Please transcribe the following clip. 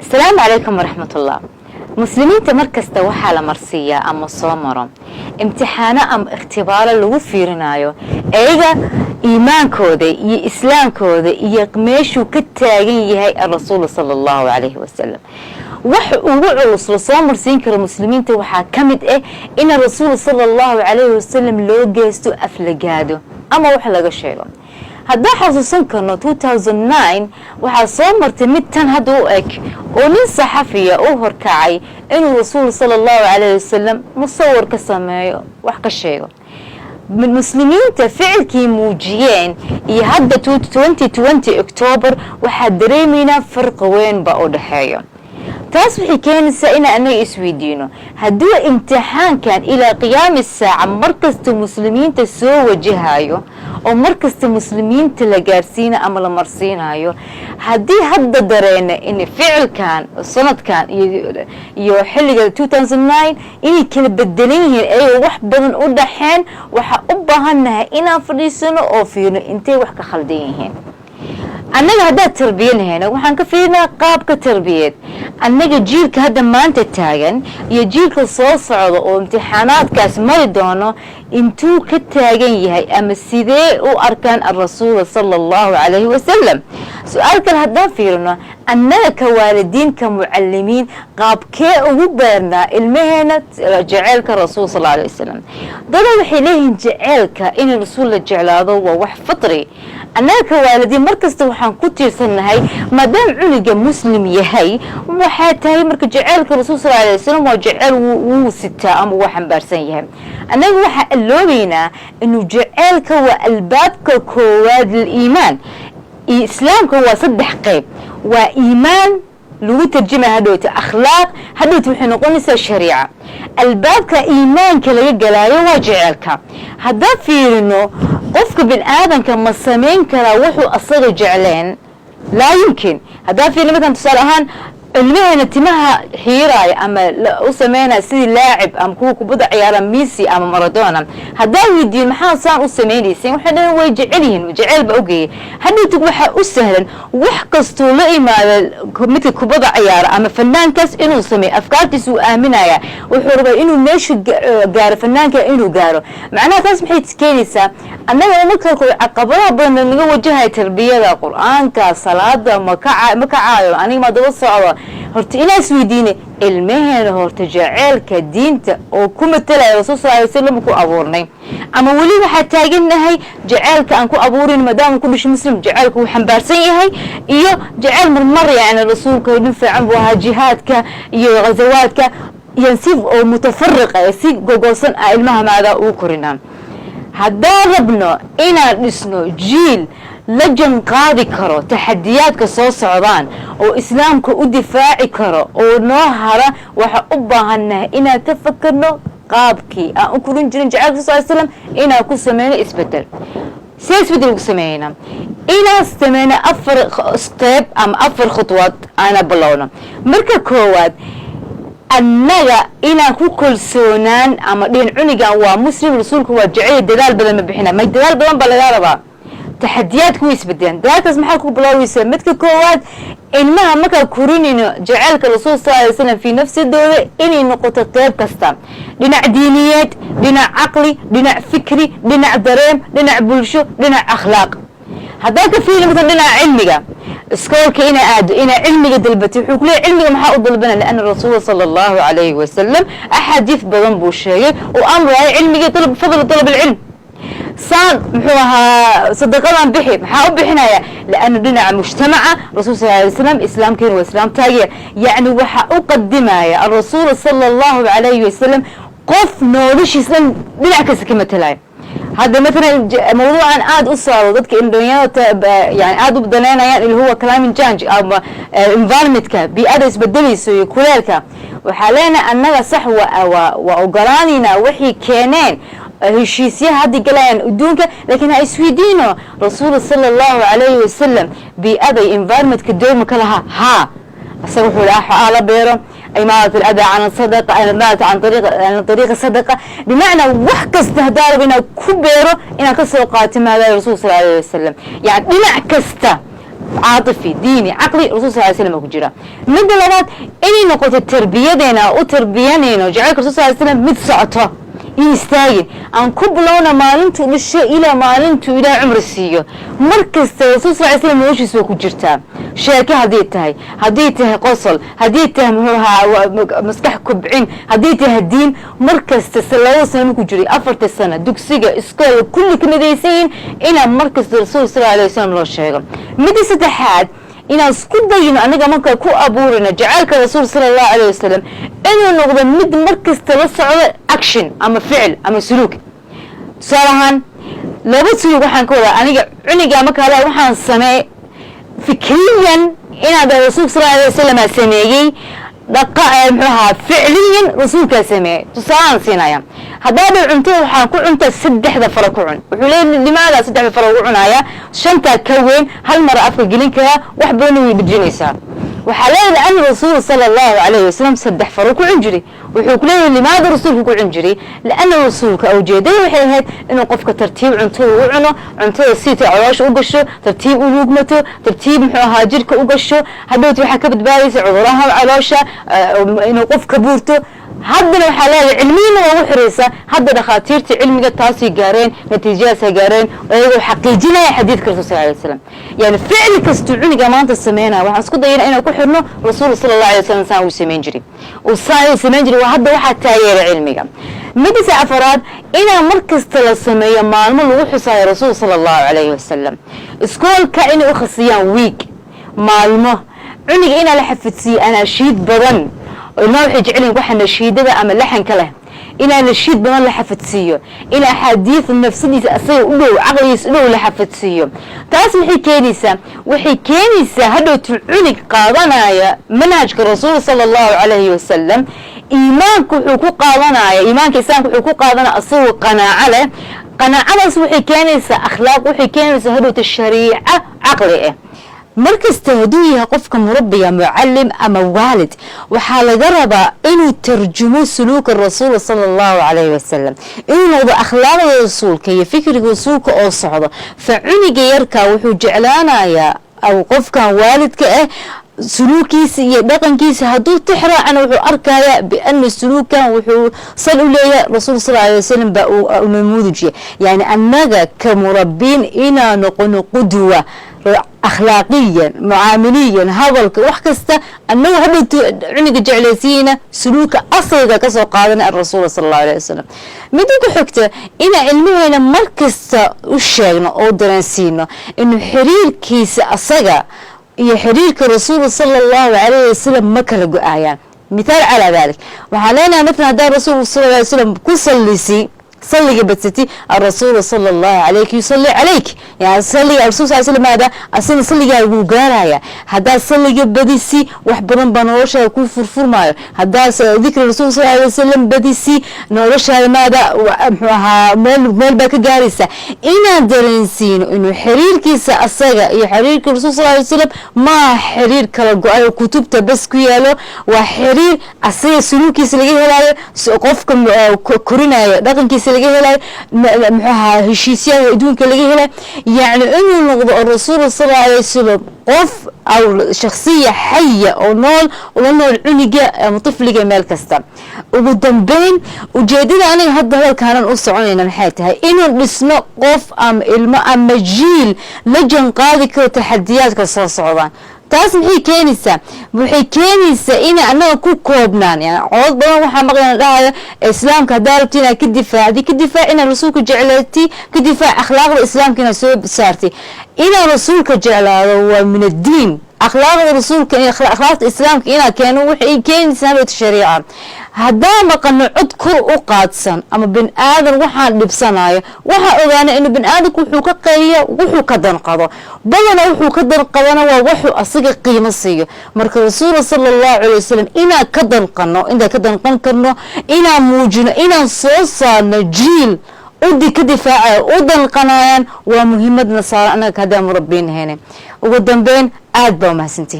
Asalaamu calaykum waraxmatullah. Muslimiinta mar kasta waxaa la marsiiyaa ama soo maro imtixaano ama ikhtibaaro lagu fiirinayo iyaga iimaankooda iyo islaamkooda iyo meeshuu ka taagan yahay arasuulu sala Allahu calayhi wasalam. Wax ugu culus la soo marsiin karo muslimiinta waxaa ka mid ah in Rasuul sala Allahu calayhi wasalam loo geysto aflagaado ama wax laga sheego. Haddaan xasuusan karno, 2009 waxaa soo martay mid tan hadda u eg oo nin saxafiya u horkacay inuu Rasuul sala Allahu calayhi wasalam musawir ka sameeyo, wax ka sheego. Muslimiinta ficilkii muujiyeen iyo hadda 2020 October waxaa dareemaynaa farqi weyn baa u dhexeeya. Taas waxay keenaysaa inaan anaga isweydiino hadduu imtixaankan ilaa qiyaami saaca markasta muslimiinta soo wajahayo oo markasta muslimiinta la gaarsiinayo ama la marsiinayo, haddii hadda dareena in ficilkan sanadkan iyo xilliga 2009 inay kala bedelan yihiin, ayagoo wax badan u dhaxeen, waxaa u baahannahay inaan fadhiisano oo fiirno intay wax ka khaldan yihiin. Annaga haddaad tarbiyanahayna, waxaan ka fiirinaa qaabka tarbiyeed. Annaga jiilka hadda maanta taagan iyo jiilka soo socda oo imtixaanaadkaas mari doono, intuu ka taagan yahay ama sidee u arkaan alrasuula sala Allahu calayhi wasalam? Su-aal kale haddaan fiirino, annaga ka waalidiinka, mucalimiin, qaabkee ugu beernaa ilmaheena jeceelka Rasuul sal alay wasalam? Dada waxay leeyihiin jeceelka in Rasuul la jeclaado waa wax fitri. Annaga ka waalidiin mar kasta waxaan ku tiirsannahay maadaama cunuga Muslim yahay, waxaa tahay marka jeceelka Rasuul sal alay wasalam waa jeceel wuu sitaa ama wuu xambaarsan yahay. Annaga waxaa alloobeynaa inuu jeceelka waa albaabka koowaad liliimaan. Islaamka waa saddex qayb: waa iimaan lagu tarjumaya hadhowta akhlaaq, hadhowta waxay noqonaysaa shariica. Albaabka iimaanka laga galaayo waa jeceelka. Haddaan fiirino, qofka bin aadanka ma samayn karaa wuxuu asaga jecleen? Laa yumkin. Haddaan fiirino markaan, tusaale ahaan, ilmaheena timaha xiiraaya ama u sameynaya sidii laacib ama kuwa kubadda ciyaara, Messi ama Maradona, haddaan weydiin maxaa saan u sameynaysen, waxay dhahan way jecel yihiin, jeceel ba ogeeyay. Hadhowtug waxaa u sahlan wax kastuu la imaada midka kubadda ciyaara ama fanaankaas inuu sameeyo. Afkaartiisa uu aaminaya, wuxuu rabaa inuu meesha gaaro, fanaanka inuu gaaro. Macnaha taas maxay keenaysaa? Annaga marka caqabadaha badan naga wajahaya tarbiyada, Qur-aanka, salaada makaca ma kacaayo, aniga ma daba socdo, horta inaa isweydiine ilmaheena horta jaceelka diinta oo ku matalaya Rasuul sal alay wasalam ku abuurnay, ama weli waxaa taagannahay jaceelka aan ku abuurin maadaama ku dhashay Muslim, jaceelka uu xambaarsan yahay iyo jaceyl marmar, yani Rasuulka nin fiican buu ahaa, jihaadka iyo ghazawaadka iyo si oo mutafariqa, si gogolsan ah ilmaha maadaa uu korinaa. Haddaan rabno inaan dhisno jiil la janqaadi karo taxadiyaadka soo socdaan oo Islaamka u difaaci karo oo noo hara, waxaa u baahannahay inaan ka fakerno qaabkii aan u korin jirin jacaylka sal slam, inaan ku sameyno isbedel. See isbedel ugu sameynaa? Inaan sameyno afar step ama afar khudwaad aana bilowno. Marka koowaad, annaga inaan ku kalsoonaan ama dhihin cunigan waa Muslim, Rasuulka waa jecel, dadaal badan ma bixina. May, dadaal badan baa lagaa rabaa, taxadiyaadku way isbedelaan. Dadaalkaas maxaa ku bilaabaysaa? Midka koowaad, ilmaha markaa korinayno jaceylka Rasuul sal alay slam fii nafsidooda inay noqoto qeyb kasta: dhinac diiniyeed, dhinac caqli, dhinac fikri, dhinac dareem, dhinac bulsho, dhinac akhlaaq. Haddaan ka fiiri marka dhinaca cilmiga, iskoolka inaa aado, inaa cilmiga dalbatay, wuxuu kuleeyahy cilmiga maxaa u dalbana? Lianna Rasuula sala Allahu calayhi wasalam axaadiis badan buu sheegay oo amraya cilmiga, dalab, fadl dalab alcilm. Saan muxuu ahaa? Sadaqadan bixi, maxaa u bixinaya? Lianna dhinaca mujtamaca Rasul sal alay slam, islaamkeena waa islaam taageer. Yacni waxaa u qadimaya alrasuul sala Allahu calayhi wasalam qof noloshiis dhan dhinac kasta ka matalaya. Hadda matalan mawduucan aada u socdo, dadka in dhalinyarada yani aada u daneynayaan, il huwa climate change ama environmentka, bii'ada isbedelayso iyo kuleelka, waxaa leenahay annaga sax waa ogolaanaynaa waxay keeneen heshiisyaha hadda galayaan adduunka, laakiin ha isweydiino Rasuul sala Allahu calayhi wasalam bii'ada iyo environmentka doorma ka lahaa? Haa, isaga wuxuu lahaa la beero, imaadat aladaa can sadaqa, can ariiq, can ariiqi sadaqa. Bimacnaa wax kasta haddaa rabo inaad ku beero, inaad ka soo qaato maadaama Rasuul sal alayhi wasalam, yani dhinac kasta. Caatifi, diini, caqli, Rasul sal slam ku jira. Midda labaad, inay noqoto tarbiyadeena u tarbiyanayno jacaylka Rasul sal slam mid socoto iyo istaagin. Aan ku bilowna maalintuu dhashay ilaa maalintuu Ilaah cumri siiyo. Mar kasta Rasuul sal slam noloshiisa waa ku jirtaa. Sheeke haddii tahay, haddii tahay qosol, haddii tahay, muxuu ahaa, maskax kobcin, haddii tahay diin, mar kasta 2 sano markuu jiray, 4ta sano dugsiga, iskoola, kulli ka midaysan yihin inaan mar kasta Rasuul sal alay wasalam loo sheego. Midda saddexaad, inaan isku dayno anaga markaa ku abuurayno jacaylka Rasuul sala Allahu alayh wasalam inuu noqdo mid mar kasta la socdo action ama ficil ama suluug. Tusaale ahaan, laba suluug waxaan ka wadaa, aniga cuniga marka hale waxaan sameey fikriyan inaad Rasuulka sal alay wasalam sameeyey, dhaqa, muxuu ahaa, ficliyan Rasuulkaa sameeyey. Tusaalaan siinaya: haddaa dhow cuntada waxaan ku cuntaa saddexda falo ku cun, wuxuu leeyahy, limaada saddexda falo ugu cunaaya? Shantaa ka weyn, hal mara afka gelin karaa, wax badanna way dhejinaysaa. Waxaa leeyahay, ana Rasuul sala Allahu alayhi wasalam saddex faro ku cun jiray. Wuxuu ku leeyahay, limaada Rasuulka ku cun jiray? Lianna Rasuulka ujeedada waxay ahayd inuu qofka tartiib cuntada u cuno, cuntada siita caloosha u gasho, tartiib u nuugmato, tartiib, muxuu ahaa, jirka u gasho. Hadhowti waxaa ka badbaadaysa cuduraha caloosha, inuu qofka buurto. Haddana waxaa leedahay, cilmiyina waa ugu xiraysa. Hadda dhakhaatiirta cilmiga taasay gaareen, natiijadaasay gaareen, ayagoo xaqiijinaya xadiidka Rasul sal alay slam. Yani ficil kastuu cuniga maanta sameynaya, waxaan isku dayana inaan ku xirno Rasuul sala Allah alay wasalam saan uu samayn jiray, uu saan uu samayn jiray. Waa hadda waxaa taageera cilmiga. Midisa afaraad, inaa mar kasta la sameeyo maalmo lagu xusaayo Rasuul sala Allahu calayhi wasalam. Iskoolka inay u khasiyaan week, maalmo cuniga inaa la xafidsiiyo anaashiid badan. Ilmaha waxay jecelyihin waxa nashiidada ama laxanka leh. Inaa nashiid badan la xafidsiiyo, in axaadiis nafsadiisa asaga u dhow, caqligiisa u dhow la xafidsiiyo. Taas maxay keenaysaa? Waxay keenaysaa hadhowtu cunug qaadanaya manhajka Rasuul sala Allahu calayhi wasalam. Iimaanka wuxuu ku qaadanaya, iimaanka Islaamka wuxuu ku qaadanaya asagoo qanaaco leh. Qanaacadaas waxay keenaysaa akhlaaq, waxay keenaysaa hadhowta shariico caqli ah. Markasta hadduu yahay qofka murabbiga, mucalim ama waalid, waxaa laga rabaa inuu tarjumo suluuka Rasuul sala Allahu calayhi wasalam, inuu noqdo akhlaaqda Rasuulka iyo fikriga Rasuulka oo socdo. Fa cuniga yarka wuxuu jeclaanayaa aw qofkan waalidka ah suluukiisa iyo dhaqankiisa hadduu tixraacana, wuxuu arkayaa biana suluukan wuxuu sal u leeyahay Rasuul sal alay wasalam baa uu namuudujiya. Yani annaga ka murabbiin inaa noqono qudwa akhlaaqiyan, mucaamiliyan, hadalka, wax kasta. Annagu hadhowtu cuniga jeclaysiiyeyna suluuka asalka kasoo qaadanay arasuul sala Allahu alayh wasalam. Midda ku xigta, inaan ilmaheena mar kasta u sheegno oo dareensiino inuu xiriirkiisa asaga iyo xiriirka Rasuul sala Allahu calayhi wasalam ma kala go-aayaan. Mithaal calaa dalik, waxaan leenahay, mathalan, haddaa Rasuulku sal ly slam ku sallisi, salliga badsati, arasuulu sala Allahu calayk yusalli calayk. Yani salliga Rasul sal slam maada asina salligaaga wuu gaaraya. Haddaad salliga badisi, wax badan baa noloshaada ku furfurmaayo. Haddaad dikri Rasuul sal alay wasalam badisi, noloshaada maada, muxuu ahaa, meel meel baa ka gaaraysa. Inaan dareensiino inuu xiriirkiisa asaga iyo xiriirka Rasuul sal alay wasalam maaha xiriir kala go-ay oo kutubta bas ku yaalo. Waa xiriir asaga suluukiisa laga helayo, qofka korinayo dhaqankiisa laga helayo, muxuu ahaa, heshiisyaha adduunka laga helayo. Yacni inuu noqdo oo Rasuul sal alay wasalam qof aw shakhsiya xaya oo nool, ula nool cuniga ama tifliga meel kasta. Ugu dambeyn, ujeedada aniga hadda hadalkaanan u soconayna maxay tahay? Inuu dhisno qof ama ilmo ama jiil la janqaadi karo taxadiyaadka soo socdaan. Taas maxay keenaysaa? Waxay keenaysaa inay annaga ku koobnaan. Yani codod badan waxaa maqlayna dhahayo, Islaamka haddaa rabti inaad ka difaacdi, ka difaac inaad Rasuulka jeclaatay, ka difaac akhlaaqda Islaamka inaad soo saartay. Inaan Rasuulka jeclaado waa min addiin. Akhlaaqda Rasuulka, akhlaaqda Islaamka inaad keeno waxay keenaysaa hadhowta shariica. Haddaan maqano cod kor u qaadsan ama bin aadan waxaan dhibsanayo, waxaa ogaana inuu bin aadamku wuxuu ka qayliya wuxuu ka danqado badana, wuxuu ka danqadana waa wuxuu asaga qiimo siiyo. Marka Rasuul sala Allahu calay wasalam inaan ka danqano, intaan ka danqan karno, inaan muujino, inaan soo saarno jiil udi ka difaacaya, u danqanayaan, waa muhiimadna saaran annaga haddaan murabbiin ahayne. Ugu dambeyn, aad baa umahadsantihiin.